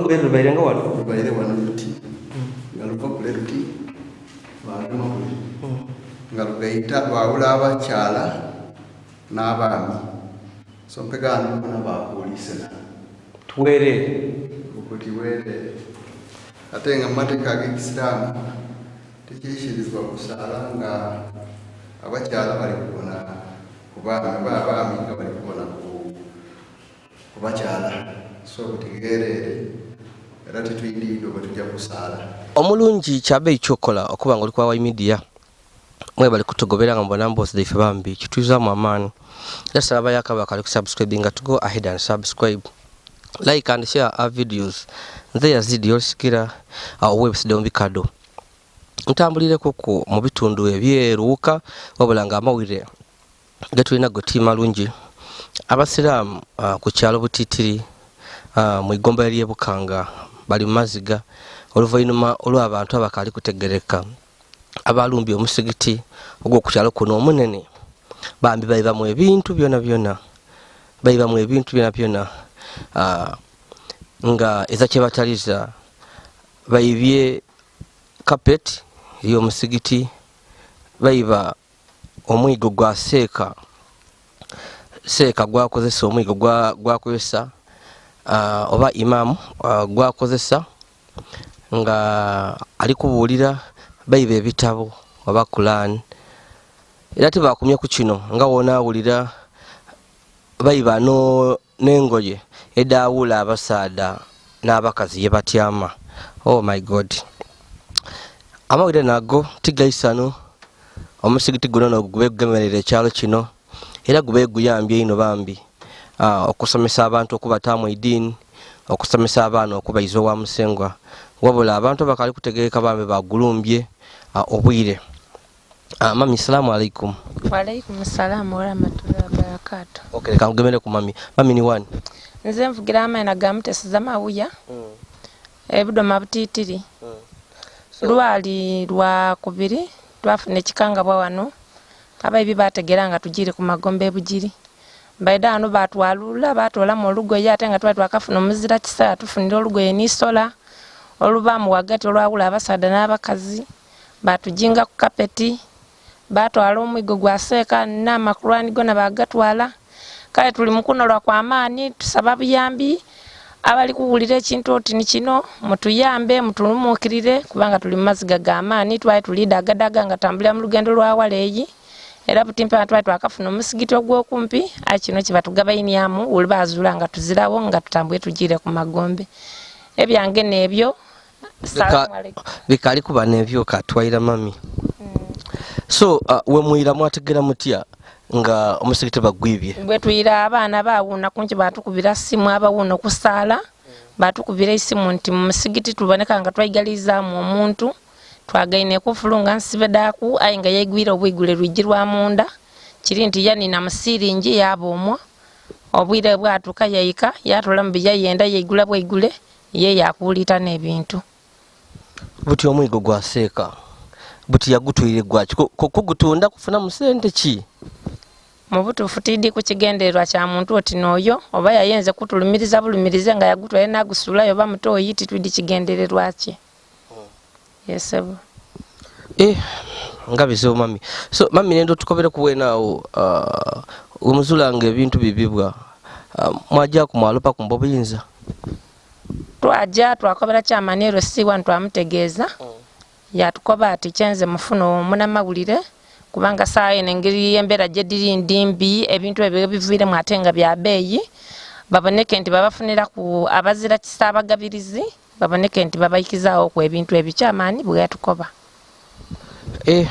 Olugoye lubaire nga wano? Lubaire wano luti, nga luva kule luti lwagema kule, nga lugaita lwawula abakyala n'abaami. So mpegaano bona bakuulisena. Tuweerere. Okuti weerere. Ate nga mu mateeka ag'Ekisiraamu tekiikirizibwa kusaala nga abakyala bali kubona ku baami oba abaami nga bali kubona ku bakyala. So butigheereere era titwidhi idho bwe tuja kusaala. Omulungi kyabeeyi kyokola okuba nga oli ku Awai Media. Mwebale kutugobera nga mubona mboozi dhaife bambi kitwizamu amaani. Era saba abayaka abakali ku subscribinga to go ahead and subscribe. Like and share our videos. Nze Yazid Yolisikira ow'ebisida mu bikado. Ntambulireko ku mu bitundu ebyeruuka wabula nga amawulire getulina go ti malungi. Abasiraamu ku kyalo Butitiri mu igomba ly'e Bukanga bali mu maziga oluvainhuma olw'abantu abakaali kutegereka abalumbye omusigiti ogw'oku kyalo kuno omunene. Bambi baibamu ebintu byonabyona, baibamu ebintu byonabyona nga eza kyebataliza baibye carpet ey'omusigiti, baiba omwigo gwa seeka, seeka gwakozesa omwigo gwakozesa oba imaamu gwakozesa nga ali kubuulira, baiba ebitabo oba Quran. Era tibakumye ku kino nga wonawulira baiba n'engoye edhawula abasaadha n'abakazi ye batyama. Oh my God. Amawulire nago tigaisanu. Omusigiti guno nogube gugemerera ekyalo kino era gube guyambye inho bambi okusomesa abantu okubataamu eidiini, okusomesa abaana okubaiza owa Musengwa. Wabula abantu abakaali kutegereka bambi bagulumbye obwire. Mami, salamu alaikum. Waalaikum salamu warahmatullahi wabarakatuh. Okay, leka nkugemere ku mami. Mami ni wani? Nze nvugira amaina ga Mutesiza Mawuya, ebudoma Butitiri. Lwali lwa kubiri twafuna ekikangabwa wano, abaibi bategera nga tujiire ku magombe e Bugiri. Baidha wano batwalula batoolamu olugoye ate nga twali twakafuna omuzira kisa yatufunira olugoye ni sola olubaamu ghagati olwawula abasaadha n'abakazi. Batujinga ku kapeti, baatwala omwigo gwa seeka n'amakulwani gona baagatwala. Kale tuli mu kunolwa kwa maani, tusaba buyambi. Abali kuwulira ekintu oti ni kino, mutuyambe mutulumuukirire kubanga tuli mu maziga ga maani. Twali tuli daagadaaga nga tutambulira mu lugendo lwa waleeyi era buti mpena twali twakafuna omusigiti ogw'okumpi aye kino kyebatugabainiamu buli bazuula nga tuziragho nga tutambwire tujiire ku magombe. Ebyange n'ebyo. Bikaali kuba n'ebyo katwaira mami. So wemwira mwategera mutya nga omusigiti bagwibye? Bwe twira abaana baawuuna kunki baatukubira simu, abawuuna okusaala baatukubira eisimu nti mu musigiti tuboneka nga twaigalizaamu omuntu. Twagaine ekufulu nga nsibe dhaaku aye nga yaigwire obwigule lwigi lwa munda. Kiri nti yanina mu siiringi yaaba omwo. Obwire bwatuuka yaika yaatoolamu bye yayenda yaigula bweigule ye yaakuuliita n'ebintu. Buti omwigo gwa seeka buti yagutwire gwaki? Kugutunda kufunamu sente ki? Mu butuufu tiidhi ku kigendererwa kya muntu oti n'oyo, oba yayenze kutulumiriza bulumirize nga yagutwaire n'agusuulayo oba mutooyi, titwidhi kigendererwa kye. Ye sebo. Eh, nga bizibu mami. So mami nendo tukobere ku wena awo wemuzulanga ebintu bibibwa mwaja ku mwalopa ku mbobuyinza. Twaja twakobera chairman LC1 twamutegeeza yatukoba ati kyenze mufune omunamawulire kubanga saawa eno engeri embeera gye dhiri ndi mbi ebintu ebyo webiviiremu ate nga bya beeyi baboneke nti babafuniraku abazira kisa abagabirizi baboneke nti babaikizaawoku ebintu ebyo chairman bweyatukoba. Eh,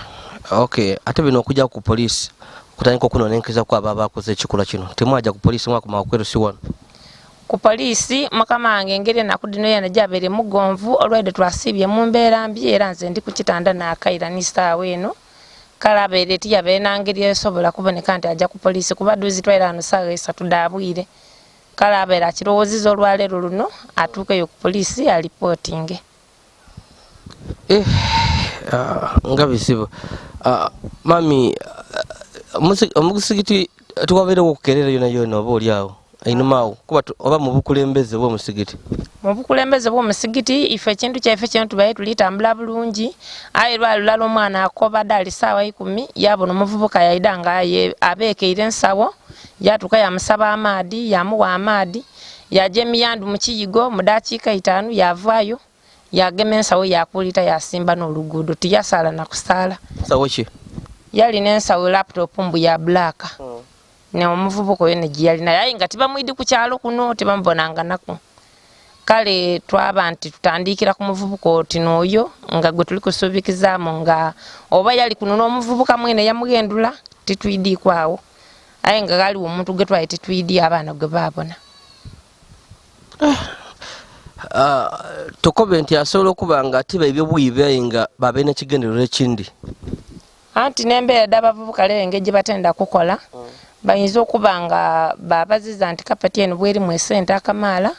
okay, ate bino okujja ku poliisi okutandika okunonenkeza ku abo abakoze ekikolwa kino, temwaja ku poliisi mwakoma ku LC1? Ku poliisi mukama wange engeri enaku dhino yena gyabaire mugonvu olwaidho twasiibye mu mbeera mbi era nze ndi ku kitanda nakaira ni saawa eno kale abaire tiyabaire na ngeri esobola kuboneka nti aja ku poliisi kuba dhuuzi twaira ghano saawa isatu dha bwire kale abaire akirowooziza olwaleero luno atuukeyo ku poliisi alipotinge. Eh, nga bizibu. Mami, omusigiti tiwabeerewo okukeerera yona yona oba oli awo? Einuma awo kuba oba mu bukulembeze bw'omusigiti. Mu bukulembeze bw'omusigiti ife ekintu kyaife kino tubaye tulitambula bulungi, aye lwali lulala omwana akoba dali saawa 10 yabona omuvubuka yaida nga abeekeire ensawo, yatuuka yamusaba amaadi, yamuwa amaadi, yaja emiyandu mu kiyigo mu dakiika 5 yavaayo yagema ensawo yakulita yasimba n'oluguudo, tiyasaala na kusaala. Nsawo ki? Yalina ensawo laptop mbu ya black. Ne omuvubuka oyo ne giyalina, aye nga tibamwidi ku kyalo kuno, tibamubonanga naku. Kale twaba nti tutandikira ku muvubuka oti n'oyo nga gwe tuli kusuubikizaamu nga oba yali kuno n'omuvubuka mwene yamugendula titwidiikwawo, aye nga ghaliwo omuntu gwe twali titwidi abaana gwe baabona. Tukobe nti asobola okuba nga tiba ebyobwibe aye nga babe n'ekigendererwa ekindi. Anti n'embeera dh'abavubuka leero engeri gye batenda kukola, bayinza okuba nga babaziza nti kapeti eno bwerimu esente akamaala,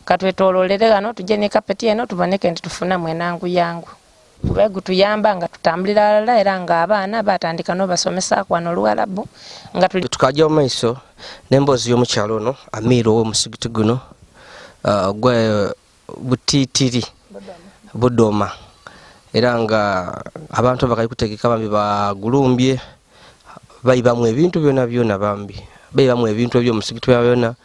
katwetoololere ghano tujje ne kapeti eno tuboneke nti tufunamu enangu yangu. Gube gutuyamba nga tutambulira ghalala era nga abaana batandika n'obasomesaaku wano Oluwarabu nga tuli. Tukajja mu maiso n'emboozi y'omukyalo ono Amiru ow'omusigiti guno gwa Butiitiri Budoma, era nga abantu abakali kutegeka bambi bagulumbye baibamu ebintu byona byona, bambi baibamu ebintu eby'omusigiti byona byona,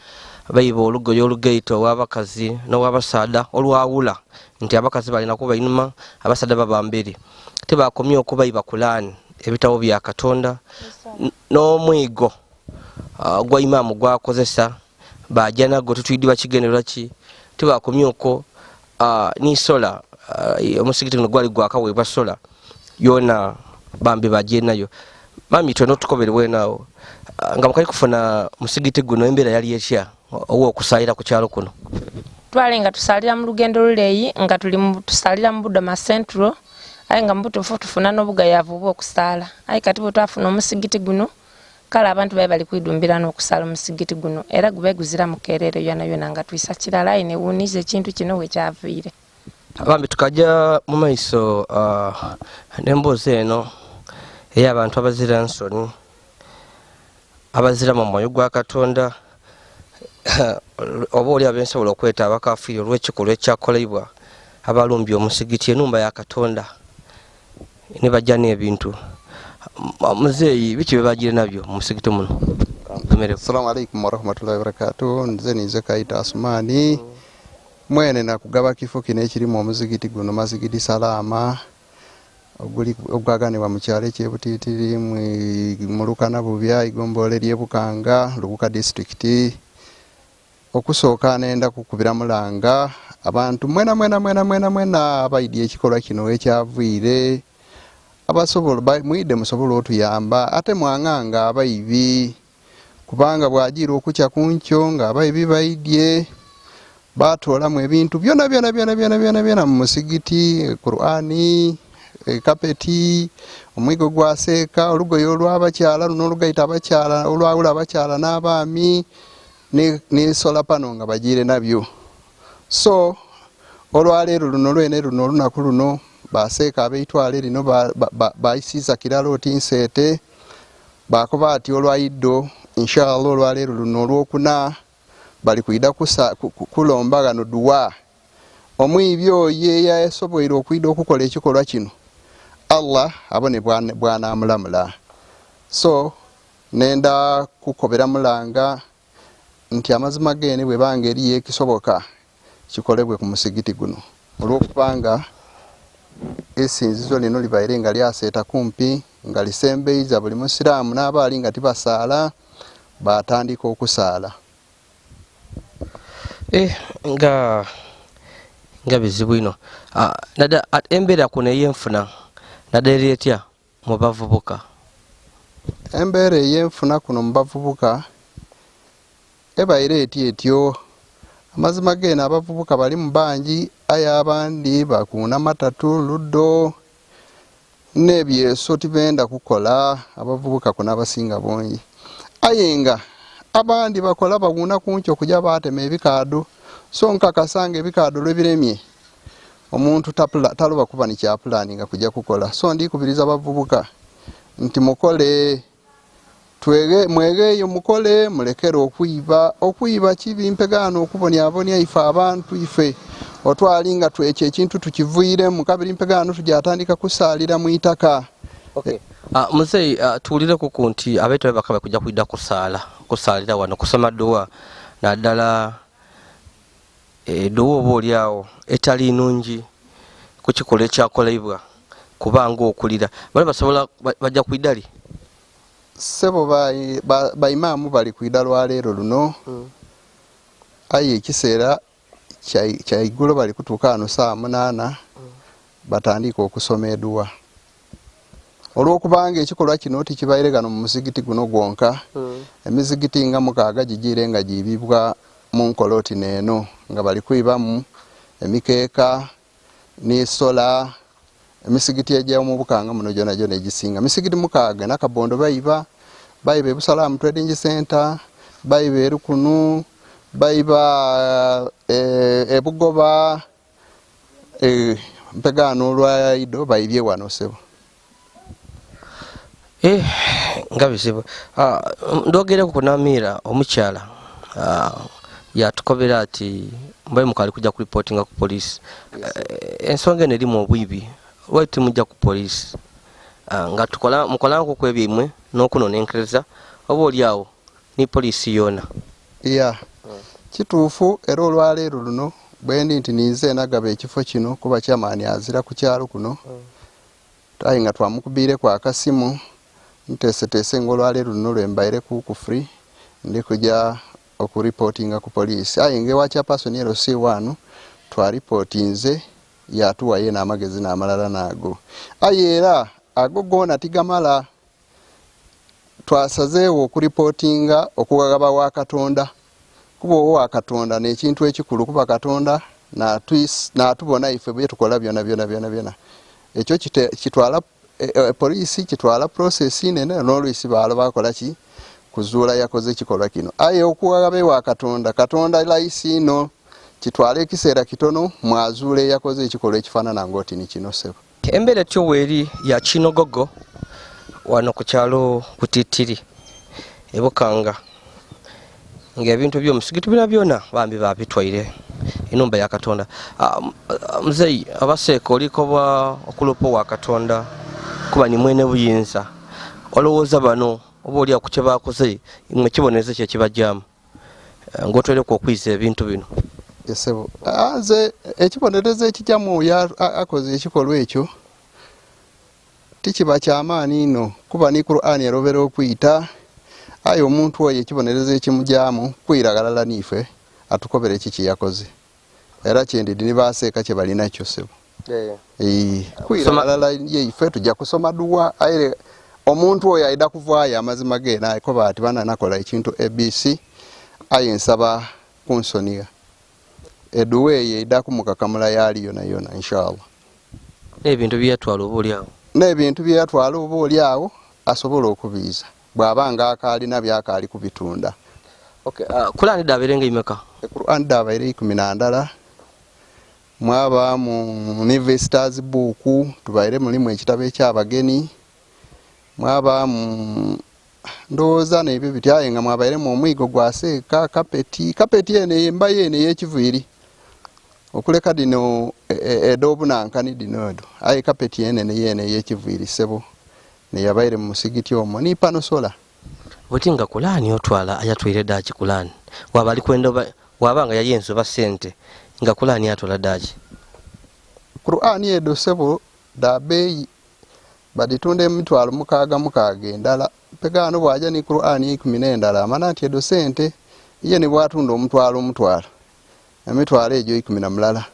baiba olugoye olugaita ow'abakazi n'ow'abasaadha olwawula nti abakazi balina kuba inhuma abasaadha baba mberi. Tibakomye okubaiba Kulaani, ebitabo bya Katonda n'omwigo gwa imaamu gwakozesa baja nagwo tutwidi bakigendererwa ki. Tibakomye okwo ni sola, omusigiti guno gwali gwakaweebwa sola yona bambi baje nayo. Mami twena otukobere bwenaawo nga mukali kufuna musigiti guno embeera yali etya ow'okusaayira ku kyalo kuno? Twali nga tusalira mu lugendo luleeyi nga tuli tusalira mu Budoma Central, aye nga mu butuufu tufuna n'obugayavu obw'okusaala. Aye kati bwe twafuna omusigiti guno, kale abantu babe bali kwidumbira n'okusaala omusigiti guno era gube guziramu kerere yona yona nga twisa kirala, aye newuuniza ekintu kino we kyaviire. Bambi tukajja mu maiso n'emboozi eno ey'abantu abazira nsoni, abazira mu mwoyo gwa Katonda, oba oli abensobola okweta abakafiiri olw'ekikolwa ekyakoleibwa abalumbye omusigiti, enumba ya Katonda, ne bajja n'ebintu. Muzeeyi, biki bye bagire nabyo mu musigiti muno? Assalamu alaikum warahmatullahi wabarakatuh. Nze ninze Kaita Asumani, mwene nakugaba kifo kino ekirimu omuzigiti guno, Masigidi Salama, ogwaganibwa mu kyalo eky'Ebutiitiri mu Lukana Bubya, igombolola ery'e Bukanga, Lubuka disitulikiti. Okusooka nenda kukubira mulanga abantu mwena mwena mwena mwena mwena abaidi ekikolwa kino ekyavwire, abasobola mwide musobola otuyamba, ate mwang'anga abaibi, kubanga bwajiira okukya ku nkyo nga abaibi baidye batoolamu ebintu byona byona byona byona byona byona mu musigiti, Qur'ani, kapeti, omwigo gwa seeka, olugoye olw'abakyala luno olugaita abakyala, olwawula abakyala n'abaami, ni sola pano nga bajiire nabyo. So olwaleero luno lwene luno olunaku luno baseeka abeitwale lino baisiza kirala oti nseete, bakoba ati olwaiddo inshallah olwaleero luno olwokuna bali kwida kulomba ghano duwa. Omwibi oyo eyasoboire okwida okukola ekikolwa kino, Allah abone bwanamulamula. So nenda kukobera mulanga nti amazima gene bwebanga eriyo ekisoboka kikolebwe ku musigiti guno, olwokubanga esinzizo lino libaire nga lyaseeta kumpi nga lisembeiza buli musiraamu n'abaali nga tibasaala batandika okusaala. Nga bizibu ino. Nada embeera kuno ey'enfuna nada eri etya mu bavubuka? Embeera ey'enfuna kuno mu bavubuka ebaire eti etyo. Amazima gene abavubuka balimu bangi, aye abandi bakuuna matatu, ludo n'ebyeso tibenda kukola. Abavubuka kuno abasinga bungi, aye nga abandi bakola bawuuna kunkyo okuja batema ebikaado. So nkakasanga ebikaado lwebiremye omuntu taloba kuba ni kyapulaninga kuja kukola. So ndikubiriza abavubuka nti mukole. Twege mwegheeyo mukole, mulekere okwiba. Okwiba kibi mpegaano okubonyabonya ife abantu ife otwali nga ekyo ekintu tukivuiremu kabiri mpegaano tujatandika kusaalira mu itaka. Okay. Muzeeyi, tuwulireku ku nti abeetabe bakaba kujja kwidda kusaala, kusaalira wano, kusoma dduwa, naddala edduwa oba oliawo etali nungi ku kikolwa ekyakolebwa, kubanga okulira bali basobola bajja kwidali. Ssebo, baimaamu bali kwida lwaleero luno, aye ekiseera kyaigulo bali kutuuka ano saa 8 batandika okusoma eduwa, olwokubanga ekikolwa kino tikibaire gano mu muzigiti guno gwonka. Emizigiti nga 6 gigiire nga giibibwa mu nkola oti neeno, nga bali kwibamu emikeeka ni sola. Emisigiti egyomu Bukanga muno gyona gyona egisinga misigiti 6. Nakabondo baiba, baiba Ebusalaamu Trading Center, baiba Erukunu, baiba Ebugoba, mpegaano olwaido baibye wano, sebo. Eh, nga bizibu. Ndogereku ku Namiira omukyala, yatukobera ati mbaye mukali kujja kureportinga ku poliisi. Ensonga eno erimu obwibi, lwaki timujja ku poliisi? Nga tukola mukolanku ku ebyaimwe n'okunonenkereza oba oliawo ni poliisi yoona. Ya, kituufu. Era olwaleero luno bwendi nti ninze nagaba ekifo kino kuba kyamaani azira ku kyalo kuno, aye nga twamukubiireku akasimu, nteeseteese nga olwaleero luno lwembaireku ku free ndi kuja okuripotinga ku poliisi. Aye nga ewa chairperson LC wano twaripotinze, yatuwa yena amagezi n'amalala naago, aye era ago goona tigamala. Twasazeewo okuripotinga okugagaba wa Katonda, kuba owo wa Katonda n'ekintu ekikulu, kuba Katonda natubona ife byetukola byona byona byona byona. Ekyo kitwala poliisi, kitwala process nene, n'olwisi baalo bakola ki kuzuula yakoze ekikolwa kino. Aye okuwagaba ewa Katonda, Katonda layisi ino, kitwala ekiseera kitono mwazuula eyakoze ekikolwa ekifaanana ng'oti ni kino, sebo. Embeera etyo weeri ya Kinogogo wano ku kyalo Butitiri Ebukanga, ng'ebintu by'omusigiti byona byona bambi babitwaire, enumba ya Katonda. Muzeeyi abaseeka olikoba okulopa wa Katonda kuba ni mwene buyinza, olowooza bano oba oli ku kye bakoze imwe kibonerezo kye kibajjamu ng'otwaireku okwiza ebintu bino? Esebo, nze ekibonerezo ekijjamu oyo akoze ekikolwa ekyo tikiba kyamaani ino, kuba ni Qur'ani erobera okwita. Aye omuntu oyo ekibonerezo ekimujaamu kwira ghalala niife atukobere ki kyeyakoze, era kyendidi ni baseeka kye balinakyo, sebo. Kwira ghalala yeife tujja kusoma duwa, aye omuntu oyo aida kuvaayo amazima ge nakoba ati, "Bana, nakola ekintu ABC, aye nsaba kunsoniga." Eduwa eyo eida kumukakamula yaali yona yona, inshallah. N'ebintu byeyatwala oba oli awo. N'ebintu byeyatwala oba oli awo asobola okubiiza bw'aba nga akaalina byakaali kubitunda. Okay, Kurani dabaire nga imeka? Qur'an dabaire 11, mwabaamu ni visitors book, tubaire mulimu ekitabo ekyabageni, mwabaamu ndowooza nebyo biti, aye nga mwabairemu omwigo gwa seeka, kapeti, kapeti eno emba yeeno ey'ekiviiri, okuleka dino ed'obunankani dino edo, aye kapeti enene yeeno ey'ekiviiri, sebo, neyabaire mu musigiti omwo, ni panosola. Buti nga Kulaani otwala ayatwaire daki Kulaani waba ali kwenda oba waba nga yayenze oba sente, nga Kulaani atwala daki? Qur'ani edo, sebo, da beeyi, baditunda 6,600 endala. Mpegaano bwaja ni Qur'ani 11 amana nti edo sente iye ni bwatunda omutwalo omutwalo, emitwalo egyo 11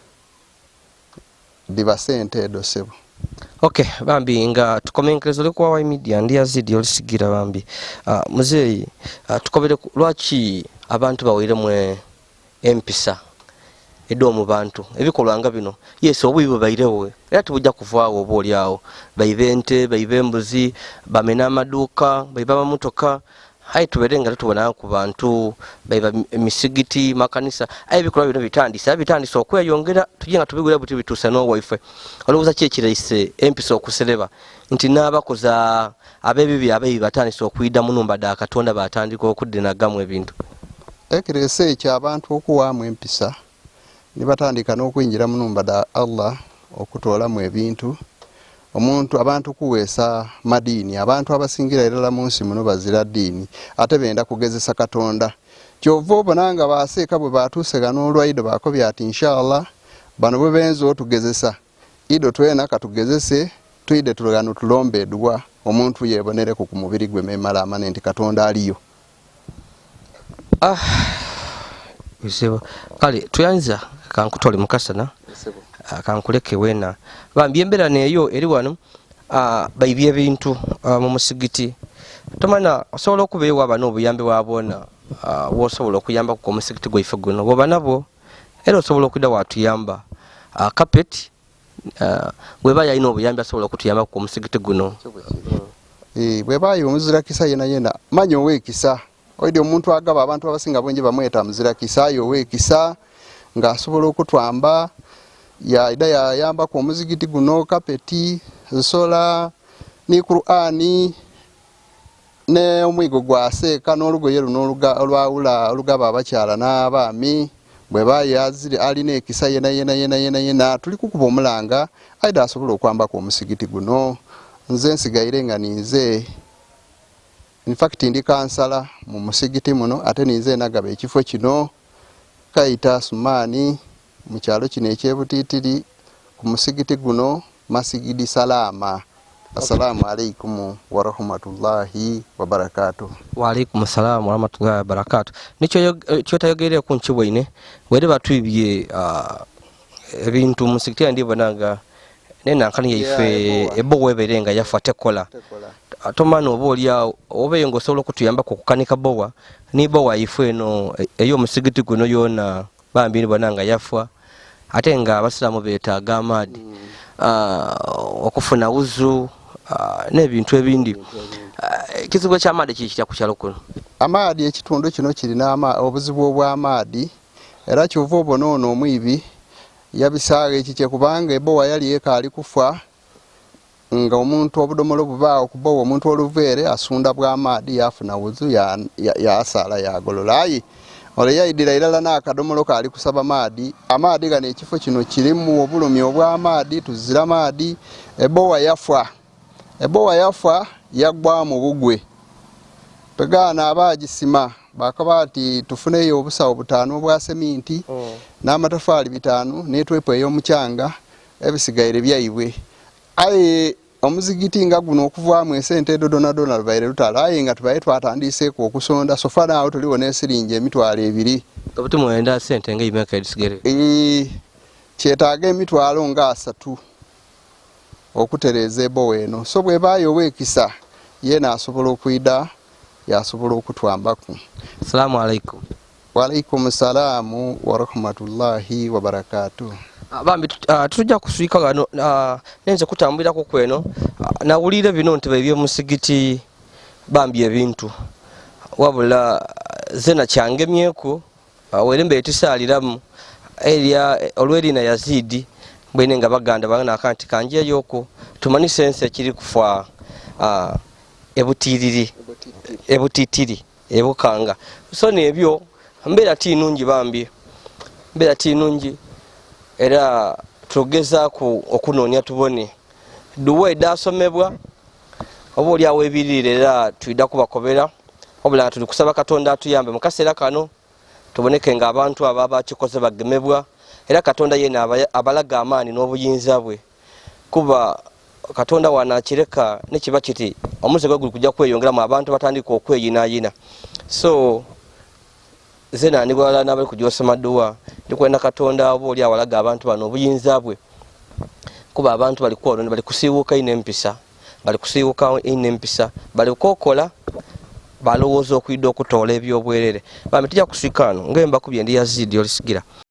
diba sente edo, sebo. Okay, bambi nga tukomenkereza oli kuwa media ndi Yazidi olisigira bambi. Muzeeyi, tukobere lwaki abantu bawairemu empisa ed'omu bantu ebikolwa nga bino. Yes, obubi bubairewo era tibujja kuvaawo, oba oli awo baiba ente, baiba embuzi, bamena amaduuka, baiba amamotoka. Aye tubeere nga tutubona ku bantu baiba emisigiti, makanisa, aye ebikolwa bino bitandise, aye bitandise okweyongera, tujye nga tubigula buti bituuse n'owaife. Olowooza ki ekiraise empisa okusereba nti n'abakoza ab'ebibi abaibi batandise okwida mu numba dha Katonda batandika okudinagamu ebintu? Ekirese ekyo abantu okuwaamu empisa nibatandika n'okwingira mu numba dha Allah okutoolamu ebintu. Omuntu abantu kuweesa madiini, abantu abasingira irala mu nsi muno bazira ddiini ate benda kugezesa Katonda. Kyova obona nga baseeka bwe batuuse ghano olwaido bakobye ati inshallah bano bwe benza otugezesa ido twena katugezese twide ghano tulombe eduwa omuntu yebonereku ku mubiri gwe memala amane nti Katonda aliyo. Bizibu. Kale tuyanza kankutwale mukasana kankuleke wena bambi embeera neeyo eri wano, baibye ebintu mu musigiti. Tomanya osobola okuba eyo waba n'obuyambi bwabwona, wosobola okuyambaku ku musigiti gwaife guno bwoba nabwo, era osobola okwida watuyamba. Carpet, bweba yalina obuyambi asobola okutuyambaku ku musigiti guno. Bweba omuzirakisa yena yena manya owekisa oidi omuntu agaba abantu abasinga bungi bamweta muzirakisa, aye owekisa ng'asobola okutwamba yaida yayambaku omuzigiti guno kapeti, nsola ni Qur'ani ne omwigo gwa seeka n'olugoye luno olwawula olugaba abakyala n'abaami. Bweba yazire alina ekisa yena yena yena yena yena tuli kukuba omulanga aida asobola okwambaku omusigiti guno. Nze nsigaire nga ninze, in fact ndi kansala mu musigiti muno, ate ninze nagaba ekifo kino Kaita Sumani mu kyalo kino eky'Ebutiitiri ku musigiti guno Masigidi Salama. Assalamu alaikum warahmatullahi wabarakatuh. Wa alaikum salamu warahmatullahi wabarakatuh. Nikyo kyotayogereku nkibwaine were batwibye ebintu musigiti ndibona nga nenankani yaife ebowa ebere nga yafa tekola. Tomana oba olya oba nga osobola okutuyambaku okukanika bowa ni bowa yaife eno ey'omusigiti guno yona bambi ndibona nga yafa, ate nga abasiraamu betaaga amaadi okufuna wuzu n'ebintu ebindi. Ekizibu eky'amaadi kiri kitya ku kyalo kuno? Amaadi ekitundu kino kirina obuzibu obw'amaadi, era kyova obona ono omwibi yabisaawo ekikye kubanga ebowa yali ekaali kufa nga omuntu obudomolo bubaawo ku bowa, omuntu oluveere asunda bw'amaadi yafuna wuzu yasaala yagolola. Aye ole yaidira irala n'akadomolo kaali kusaba maadi. Amaadi gano ekifo kino kirimu obulumi obw'amaadi, tuzira maadi. Ebowa yafa, ebowa yafa yaggwamu bugwe. Pegaana abagisima bakaba ati tufuneyo obusawo 5 obwa seminti n'amatafaali 5 n'etwepo ey'omukyanga, ebisigaire byaibwe. Aye omuzigiti nga guno okuvaamu esente edo donadona lubaire lutalo, aye nga tubaire twatandiiseeku okusonda sofa naawo tuliwo n'esiringi 20,000. Obuti mwenda sente nga imeka edisigere? Kyetaaga 30,000 nga okutereeza ebowa eno. So bwebaayo owekisa yeena asobola okwida yasobola okutwambaku. Assalamu alaikum. Waalaikum salaamu warahmatullahi wabarakatuh. Bambi tujja kuswika ghano, nenze kutambulirako kweno. Nawulire bino nti baibye musigiti bambi ebintu, wabula zena kyangemyeku were mbe tusaaliramu erya olwerina Yazidi bwene nga baganda bangana akanti kanjeyoku tumanise ensi ekiri kufa ebutitiri ebukanga. So nebyo mbeera ti nungi bambi, mbeera ti nungi, era tugezaaku okunoonya tubone duwa edasomebwa oba oliawo ebirire, era twida kubakobera. Wabula tuli kusaba Katonda atuyambe mu kaseera kano tuboneke nga abantu abo abakikoze bagemebwa, era Katonda yena abalaga amaani n'obuyinza bwe, kuba Katonda wanakireka nekiba kiti omuzigo guli kujja kweyongeramu abantu batandika okweyinayina. So zena ndigwala n'abali kujosoma duwa, ndikwenda Katonda oba oli awalaga abantu bano obuyinza bwe, kuba abantu bali kwonona, bali kusiiwuuka ino empisa, bali kusiiwuuka ino empisa, bali kukokola balowooza okwida okutoola ebyobwerere. Bambi tujja kuswika wano ng'embakubye ndi Yazidi olisigira.